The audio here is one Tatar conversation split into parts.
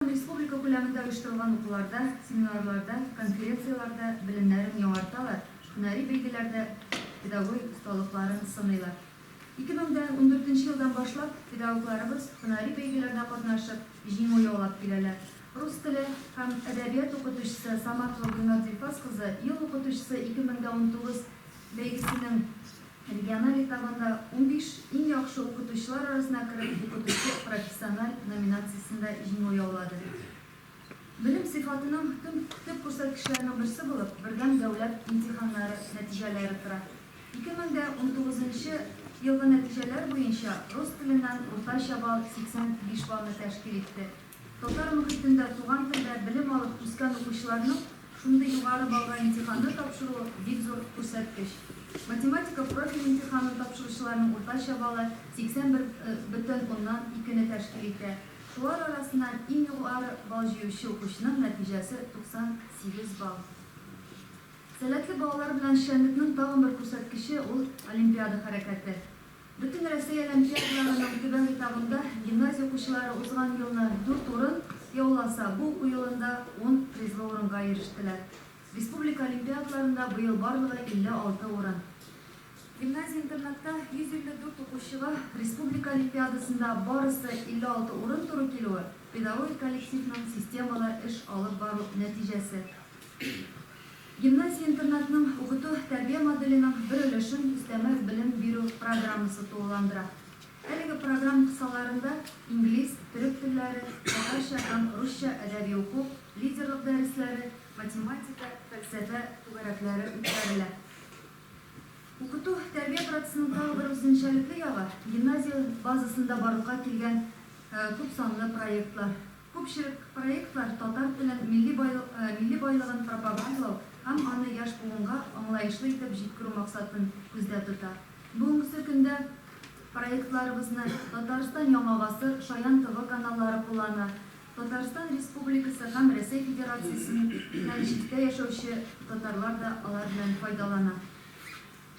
республика күләмендә оештырылган укуларда, семинарларда, конференцияләрдә белемнәрен яңарталар, һөнәри бәйгеләрдә педагогик осталыкларын сыныйлар. 2014 нче елдан башлап педагогларыбыз һөнәри бәйгеләрдә катнашып, җиңү яулап киләләр. Рус теле һәм әдәбият укытучысы Саматова Гөлнар Дилфас кызы Ел укытучысы 2019 бәйгесенең региональ этабында 15 иң яхшы укытучылар арасына кереп Укытучы профессиональ номинациясендә җиңү яулады. Белем сыйфатының төп күрсәткечләренең берсе булып Бердәм дәүләт имтиханнары нәтиҗәләре тора. 2019 нчы елгы нәтиҗәләр буенча рус теленнән уртача балл 85 баллны тәшкил итте. Татар мохитендә туган телдә белем алып үскән укучыларның шундый югары баллга имтиханны тапшыруы бик зур күрсәткеч. Математика профиль имтиханын тапшыручыларның уртача баллы 81 бөтен уннан икене тәшкил итә. Шулар арасыннан иң югары балл җыючы укучының нәтиҗәсе 98 балл. Сәләтле балалар белән эшчәнлекнең тагын бер күрсәткече ул, олимпиада хәрәкәте. Бөтенрәсәй олимпиадаларының төбәк этабында гимназия укучылары узган елны дүрт урын яуласа, бу уку елында ун призлы урынга ирештеләр. Республика олимпиадаларында быел барлыгы 56 урын. Гимназия-интернатта 154 укучыга республика олимпиадасында барысы 56 урын туры килүе, педагогик коллективның системалы эш алып бару нәтиҗәсе. Гимназия-интернатның укыту-тәрбия моделенең бер өлешен өстәмә белем бирү программасы тулыландыра. Әлеге программа кысаларында инглиз, төрек телләре, татарча һәм русча әдәби уку, лидерлык дәресләре, математика, фәлсәфә түгәрәкләре үткәрелә. Укыту, тәрбия процессының тагы бер үзенчәлекле ягы, гимназия базасында барлыкка килгән күп санлы проектлар. Күпчелек проектлар татар телен, милли милли байлыгын пропагандалау һәм аны яшь буынга аңлаешлы итеп җиткерү максатын күздә тота. Бүгенгесе көндә проектларыбызны Татарстан Яңа гасыр, Шаян ТВ каналлары куллана, Татарстан Республикасы һәм Рәсәй Федерациясеннән читтә яшәүче татарлар да алар белән файдалана.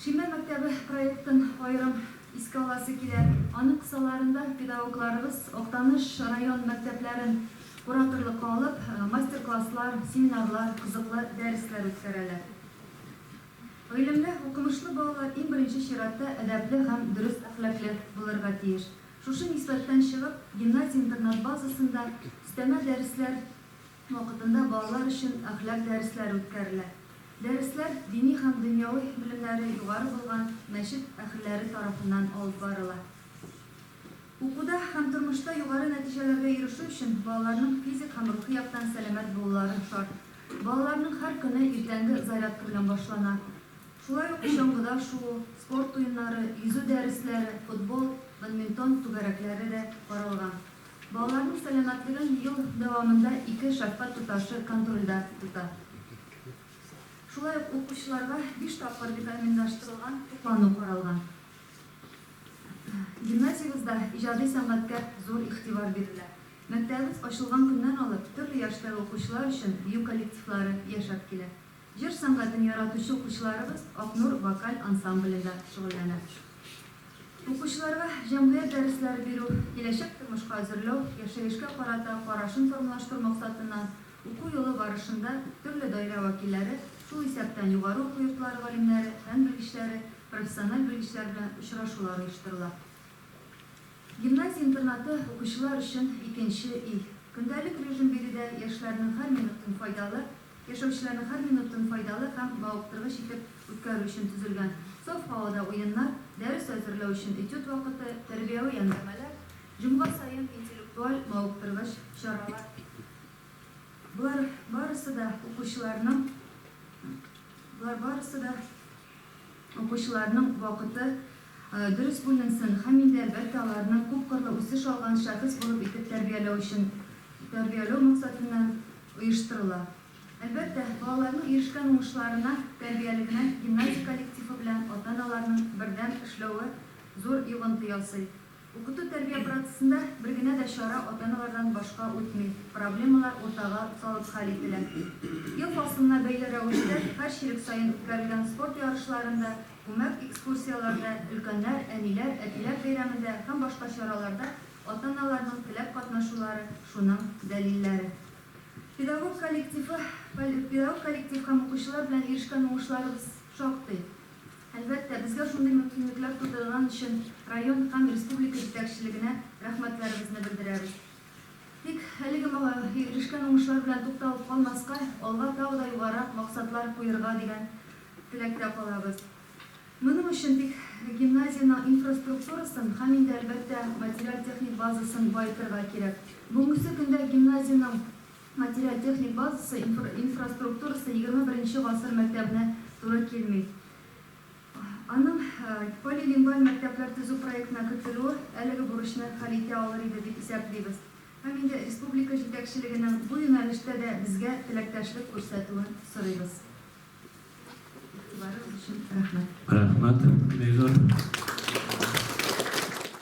Шимбә мәктәбе проектын аерым искә аласы килә. Аның кысаларында педагогларыбыз Актаныш район мәктәпләрен кураторлыкка алып, мастер-класслар, семинарлар, кызыклы дәресләр үткәрәләр. Гыйлемле, укымышлы балалар иң беренче чиратта әдәпле һәм дөрес әхлаклы булырга тиеш. Шушы нисбәттән чыгып, гимназия-интернат базасында өстәмә дәресләр вакытында балалар өчен әхлак дәресләре үткәрелә. Дәресләр дини һәм дөньяви белемнәре югары булган мәчет әһелләре тарафыннан алып барыла. Укуда һәм тормышта югары нәтиҗәләргә ирешү өчен балаларның физик һәм рухи яктан сәламәт булулары шарт. Балаларның һәр көне иртәнге зарядка белән башлана. Шулай ук чаңгыда шуу, спорт уеннары, йөзү дәресләре, футбол, бадминтон түгәрәкләре дә каралган. Балаларның сәламәтлеген ел дәвамында ике шәфкать туташы контрольдә тота. Шулай ук укучыларга биш тапкыр витаминлаштырылган туклану каралган. Гимназиябездә иҗади сәнгатькә зур игътибар бирелә. Мәктәбебез ачылган көннән алып төрле яшьтәге укучылар өчен бию коллективлары яшәп килә. Җыр сәнгатен яратучы укучыларыбыз Акнур вокаль ансамблендә шөгыльләнә. Укучыларга җәмгыять дәресләре бирү, киләчәк тормышка әзерләү, яшәешкә карата карашын формалаштыру максатыннан, уку елы барышында төрле даирә вәкилләре, шул исәптән югары уку йортлары галимнәре, фән белгечләре, профессиональ белгечләр белән очрашулар оештырыла. Гимназия-интернаты укучылар өчен икенче өй. Көндәлек режим биредә яшьләрнең һәр минутын файдалы, Яшәүчеләрнең һәр минутын файдалы һәм мавыктыргыч итеп үткәрү өчен төзелгән саф һавада уеннар, дәрес әзерләү өчен этюд вакыты, тәрбияви әңгәмәләр, җомга саен интеллектуаль мавыктыргыч чаралар, болар барысы да укучыларның болар барысы да укучыларның вакыты дөрес бүленсен һәм инде, әлбәттә, аларның күпкырлы үсеш алган шәхес булып итеп тәрбияләү өчен тәрбияләү максатыннан оештырыла. Әлбәттә, балаларның ирешкән уңышларына, тәрбиялегенә гимназия коллективы белән ата-аналарның бердәм эшләве зур йогынты ясый. Укыту-тәрбия процессында бер генә дә чара ата-аналардан башка үтми, проблемалар уртага салып хәл ителә. Ел фасылына бәйле рәвештә һәр чирек саен үткәрелгән спорт ярышларында, күмәк экскурсияләрдә, өлкәннәр, әниләр, әтиләр бәйрәмендә һәм башка чараларда ата-аналарның теләп катнашулары шуның дәлилләре. Педагог коллективы, педагог коллектив һәм укучылар белән ирешкән уңышларыбыз шактый. Әлбәттә, безгә шундый мөмкинлекләр тудырган өчен район һәм республика җитәкчелегенә рәхмәтләребезне белдерәбез. Тик әлеге ирешкән уңышлар белән тукталып калмаска, алга тагы да югарырак максатлар куерга дигән теләктә калабыз. Моның өчен тик гимназиянең инфраструктурасын һәм инде, әлбәттә, материаль-техник базасын баетырга кирәк. Бүгенгесе көндә гимназиянең материаль-техник базасы, инфраструктурасы 21 гасыр мәктәбенә туры килми. Аның полилингваль мәктәпләр төзү проектына кертелүе әлеге бурычны хәл итә алыр иде дип исәплибез. Һәм инде республика җитәкчелегенең бу юнәлештә дә безгә теләктәшлек күрсәтүен сорыйбыз. Игътибарыгыз өчен рәхмәт. Рәхмәт, бик зур.